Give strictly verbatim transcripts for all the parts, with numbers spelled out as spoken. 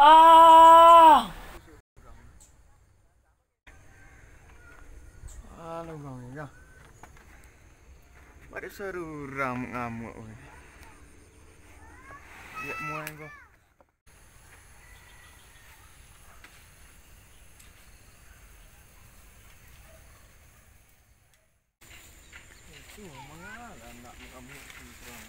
Ah! Alah, urang ni, dah. Pada surang mangamuk, weh. Liek muai ko. Tu, mangalah nak mengamuk tu surang.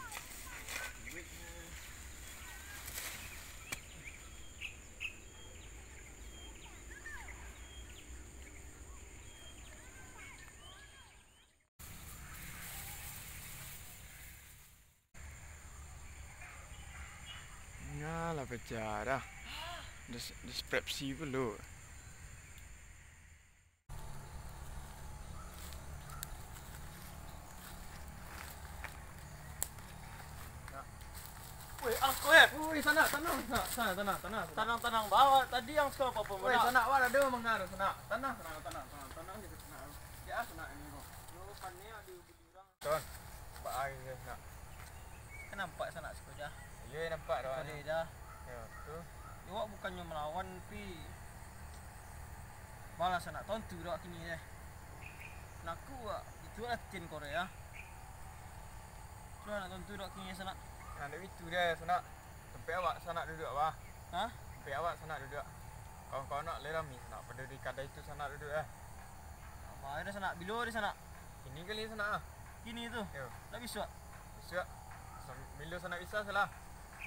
Nyo lah pecah dah. Dis-, diskripsi pulo. Weh, angko, eh. Woi, sanak, tanang, sanak, sanak, tanang, tanang, sanak. Tanang, tanang, bawa tadi yang suka apa-apa. Woi, sanak, wah, ado mangaruh, sanak. Tanang, sanak, tanang, tanang, tanang, sanak. Ya, sanak, ini, bro. Yo, kan ni ado. Ton, nampak aia, nak. Kan nampak sanak siko dah. Iyo, nampak dah. Boleh dah. Yo, tu. Awak bukannyo malawan, pi balas sanak tontu dah kini deh. Nak ku, wak, itu latihan Korea. Sudah nak tontu dah kini sanak. Nah, dak itu dia, sanak. Sampai awak sanak duduk, apa? Hah? Sampai awak sanak duduk. Kawan-kawan nak lai rami sanak. Pada di kadai tu sanak duduk, eh. Apa ada sanak? Bilo ada sanak? Kini kali sanak ah. Kini tu? Yo. Nak bisuak? Bisuak. Sam-, bilo sanak bisa salah.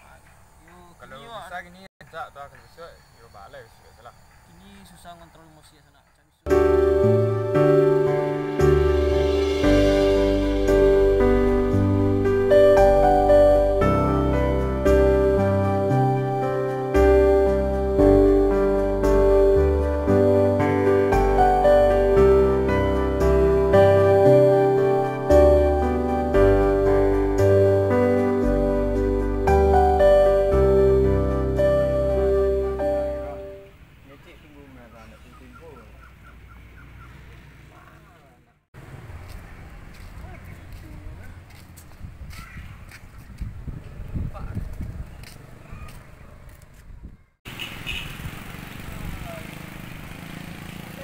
Ah, yo, kalau kini yo, bisa kini, rancak tu, kalau bisuak, yo, balai bisuak salah. Kini susah ngontrol emosi sanak. Macam bisuak.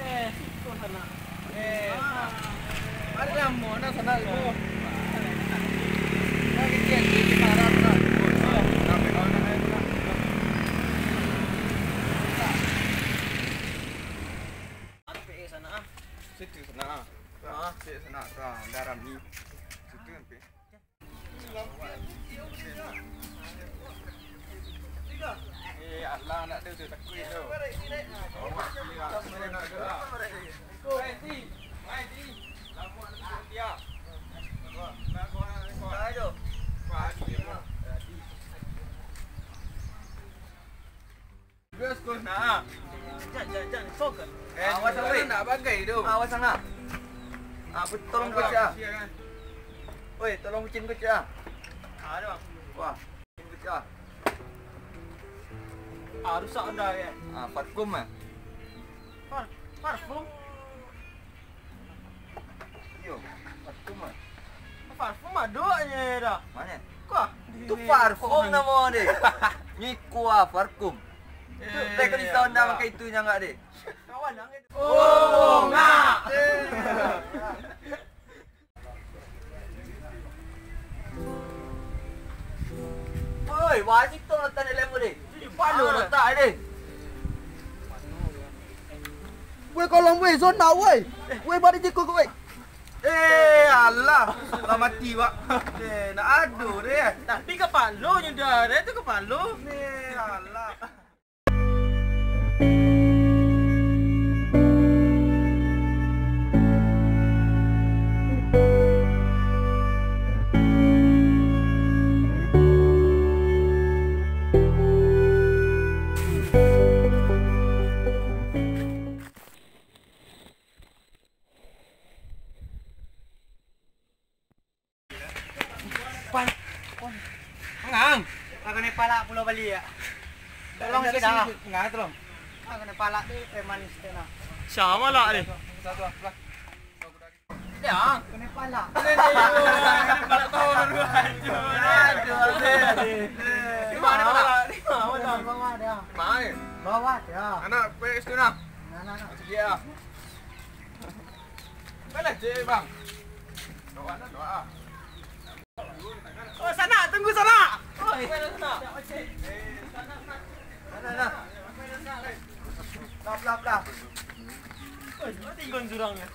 Eh, siko sanak. Eh, mari lamo nak sanak tu. Lagi kecil, kecil, marah sanak. Sampai kau nak air sanak. Sampai sanak ah. Situ sanak ah. Ah, situ sanak tu ah, dalam ni. Situ sampai. Eh, alah, nak tu, tu, takuik tu. Awak kira, nak tu lah. Hai, Ti. Hai, Ti. Lama nak tu, Ti, ah. Nak kau, nak kau. Hai, tu. Wah, Ti, dia. Terus, terus, nah. Jan, jan, jan. Kau kan? Eh, awas, weh. Nak bagai tu. Awas, sangat. Ah, tolong kau cek, ah. Oi, tolong bucin kau cek, ah. Ada, Bang. Wah, bucin kau cek, ah. Ah, rusak benda, ya. Ah, parfum, eh. Par-, parfum? Iyo, parfum ah. Parfum ado nyo dah. Mano? Kuah. Tu parfum namo deh. Nyo kuah parfum. Tu, eh, teh kalau bisa onda makai itu nyo ngak deh. Kawan nang. Oh, ngak. Oi, wajib tu letak dalam deh. Di palo letak deh. Weh, kolong, weh, zona, weh. Weh, bari jiko ko, weh. Eh, alah. Lah mati, Pak. Eh, nak ado deh. Tapi kapalo nyo dah, deh, tu kapalo. Eh, alah. Pan. Mangang. Aku ni palak pulo bali ya. Tolong sih dah. Mangang tolong. Aku ni palak tu preman sih dah. Siapa lah ni? Satu, satu, satu. Dah. Kena palak. Kena palak tahu dulu. Aduh, aduh. Di mana palak? Bawah dia. Main. Bawah dia. Anak P S tu nah. Nah, nah, nah. Dia. Mana cik bang? Doa lah, doa. Oh, sana, tunggu sana. Oh, sana, sana. Sana, sana. Lah, lah, lah. Oh, tinggal surangnya.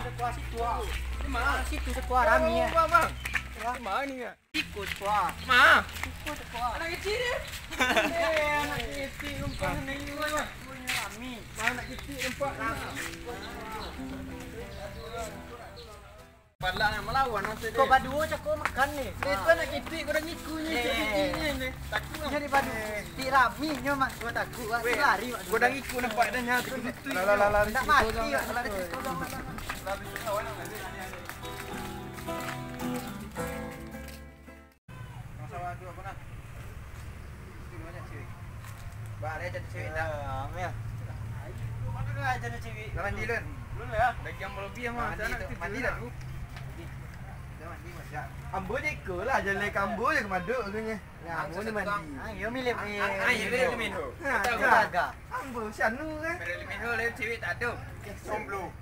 Sekolah situ ah. Di mana? Situ sekolah rami ya. Bang, bang. Di mana ni ya? Siku sekolah. Ma. Siku sekolah. Anak kecil dia. Eh, anak kecil nampak ni. Rami. Anak kecil nampak ni. Balak nak melawan nanti. Kau baduo cako makan ni. Itu anak kecil kau dah ngiku ni. Eh. Jadi badu. Ti rami nyo mak gua takut. Weh, lari mak. Gua dah ngiku nampak dah nyatu gitu. Lah, lah, lah, lari. Tak mati. Lari. Lari. Masalah tu apa nah? Itu banyak cewek. Bah, ada jadi cewek tak? Ah, ya. Itu mana dah jadi cewek? Dah mandi, Lun? Belum lah. Lagi yang lebih mah. Mandi tu, mandi dah tu. Dah mandi, Mas, ya. Ambo je iko lah, jalan ke ambo je ke maduk katanya. Ya, ambo ni mandi. Ah, yo milih. Ah, ah, yo milih, milih. Ah, tak apa. Ambo si anu kan. Milih, milih, lain cewek tak ada. Jomblo.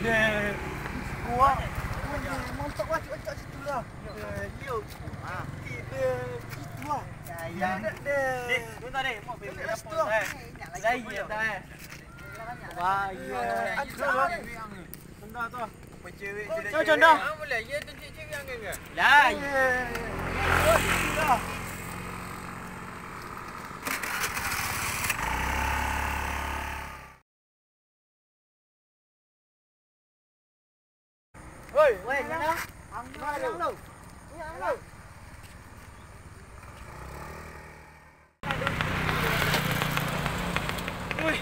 Deh, kuat. Mantap lah, cak-cak situ lah. Deh, yo. Deh, gitu lah. Ya, ya. Deh, deh. Deh, sebentar deh. Mau beli apa, eh? Lah, iya, dah, eh. Wah, iya. Aduh, lah. Benda tu. Apa cewek? Oh, cewek, cewek. Cewek. Ah, boleh. Ya, tu cewek yang kan? Lah, iya. Woi, woi, mana? Angin lo. Angin lo. Woi.